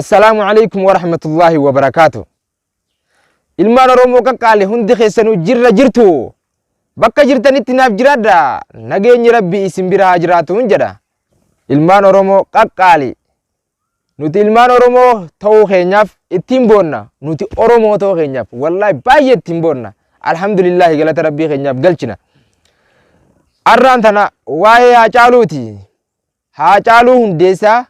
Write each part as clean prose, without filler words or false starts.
Assalaamu alaikum warahmatullaahi wabarakaatu. Ilmaan Oromoo qaqqaali hundi keessanuu jirra jirtu. Bakka jirtanitti naaf jiraadha. Nageenyi Rabbii isin bira haa jiraatuun jedha. Ilmaan Oromoo qaqqaali. Nuti ilmaan Oromoo ta'uu keenyaaf ittiin boonna. Nuti Oromoo ta'uu keenyaaf wallaahi baay'ee ittiin boonna. Alhamdulillaahi galata Rabbii keenyaaf galchina. Arraan tana waa'ee Haacaaluuti. Haacaaluu Hundeessaa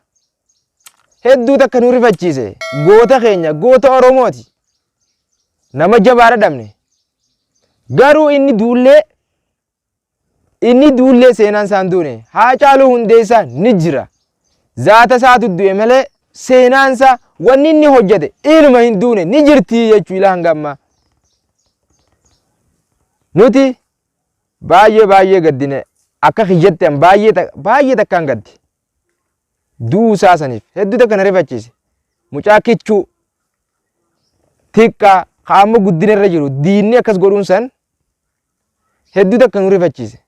hedduu takka nu rifachiise. Goota keenya goota Oromooti. Nama jabaadha dhabne. Garuu inni duullee inni duullee seenaan isaan duune. Haacaaluu Hundeessaa ni jira. Zaata isaatu du'e malee seenaan isaa wanni inni hojjete inuma hin duune ni jirti jechuu ilaa hanga ammaa. Nuti Baay'ee baay'ee gaddine akka kiyyatti an baay'ee baay'ee takkaan gadde. Du'uu isaa saniif hedduu takka na rifachiise. Mucaa kichuu xiqqaa ka amma guddina irra jiru diinni akkas godhuun san hedduu takka nu rifachiise.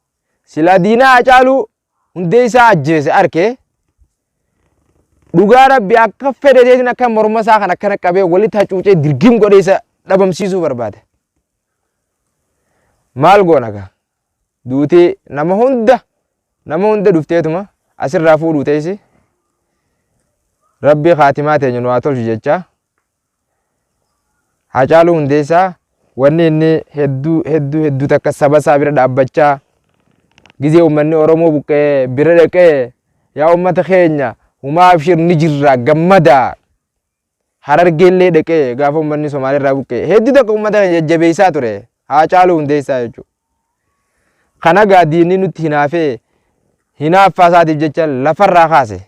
Silaa diinaa Hacaaluu hundee isaa ajjeese arke dhugaa rabbi akka fedhe ta'eetiin akka morma isaa kan akkana qabee walitti hacuucee dirgim godhee isa dhabamsiisuu barbaade. Maal goona gaa? Duutii nama hunda nama hunda dhufteetuma asirraa fuudhuu teessi. Rabbii kaatimaa teenya nu haa tolchu jechaa. Haacaaluu Hundeessaa wanni inni hedduu hedduu hedduu takka saba isaa bira dhaabbachaa gizee uummanni Oromoo buqqee bira dhaqee yaa uummata keenya humaa abshir ni jirra gammadaa Harargeellee dhaqee gaafa uummanni Somaalee irraa buqqee hedduu takka uummata keenya jajjabeessaa ture Haacaaluu Hundeessaa jechuudha. Kana gaa diinni nutti hinaafee hinaaffaa isaatiif jecha lafarraa kaase.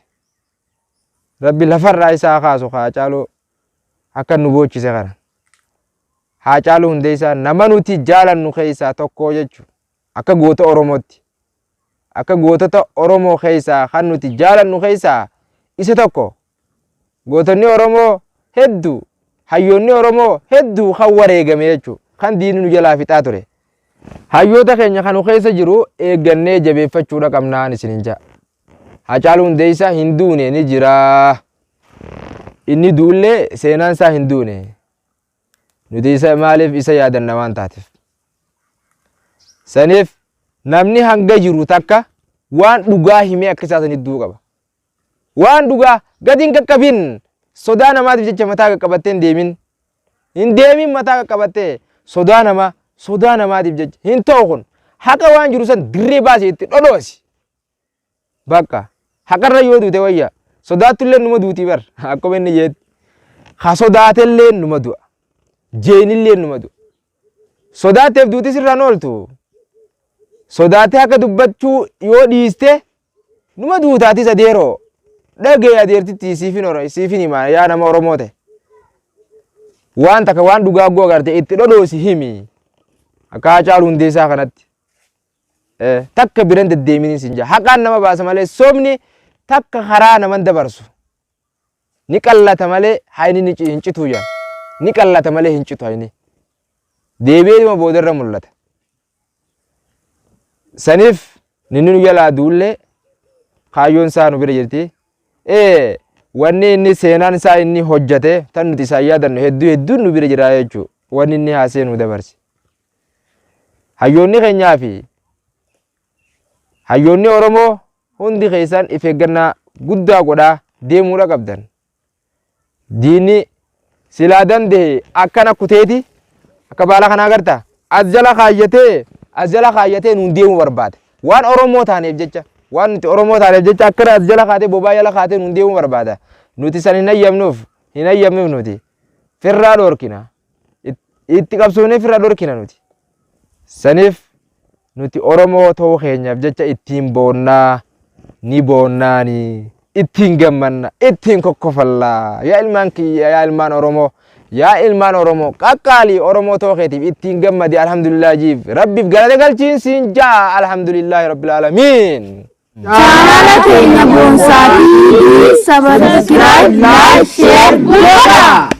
Rabbi lafarraa isaa haa kaasu Haacaaluu akka nu boochise kana. Haacaaluu Hundeessaa nama nuti jaalannu keessaa tokko jechuudha. Akka goota Oromootti. Akka gootota Oromoo keessaa kan nuti jaalannu keessaa isa tokko. Gootonni Oromoo hedduu, hayyoonni Oromoo hedduu kan wareegame jechuudha. Kan diinni nu jalaa fixaa ture. Hayyoota keenya kan nu keessa jiru eeggannee jabeeffachuudha qabnaan isinin ja'a. Hacaaluu Hundeessaa hin duune ni jira. Inni du'ullee seenaan isaa hin duune. Nuti isa maaliif isa yaadanna waan taateef. Saniif namni hanga jiru takka waan dhugaa himee akka isaa sanitti du'uu qaba. Waan dhugaa gadi hin qaqqabin. Sodaa namaatiif jecha mataa qaqqabattee hin deemin. Hin deemin mataa qaqqabattee sodaa namaa sodaa namaatiif jecha hin ta'u kun. Haqa waan jiru san dirree baasii itti dhodhoosi. Bakka haqarra yoo duute wayya. Sodaattullee numa duutii bar akkuma inni jeetti. Ka sodaatellee numa du'a. Jeenillee numa du'a. Sodaatteef duuti sirraan ooltu. Sodaatee haqa dubbachuu yoo dhiiste numa duutaatis adeeroo. Dhagee adeertitti siifin oro siifin himaa yaa nama Oromoo ta'e. Waan takka waan dhugaa goo agarte itti dhodhoosi himi. Akka Haacaaluu Hundeessaa kanatti. Takka biran deddeeminiin sin jaa. Haqaan nama baasa malee sobni takka karaa naman dabarsu. Ni qallata malee hayni ni hin cituu jaan. Ni qallata malee hin citu hayni. Deebi'eetuma boodarra mul'ata. Saniif ninni nu jalaa duullee kaayyoon isaa nu bira jirti. Ee wanni inni seenaan isaa inni hojjate tan nuti isaan yaadannu hedduu hedduun nu bira jira jechuudha. Wanni inni haasee nu dabarse. Hayyoonni keenyaa fi hayyoonni Oromoo hundi keessan if eeggannaa guddaa godhaa deemuudha qabdan. Diinni silaa danda'e akkana kuteeti akka baala kanaa agarta as jala kaayyatee as jala kaayyatee nuun deemuu barbaada. Waan Oromoo taaneef jecha waan nuti Oromoo taaneef jecha akkana as jala kaatee bobaa jala kaatee nuun deemuu barbaada. Nuti san hin hayyamnuuf hin hayyamnuuf nuti firraa dhoorkina. Itti qabsoofnee firraa dhorkina nuti. Saniif nuti Oromoo ta'uu keenyaaf jecha ittiin boonnaa, ni boonnaani, ittiin gammanna, ittiin kokkofallaa. Yaa ilmaan kiyya, yaa ilmaan Oromoo, yaa ilmaan Oromoo, qaqqaalii Oromoo ta'uu keetiif ittiin gammadi alhamdulillah jiif. Rabbiif galata galchiin siin ja'a alhamdulillahi rabbil aalamiin. Chaanaala keenya Boonsaa TV Subscribe, Like, Share godhaa!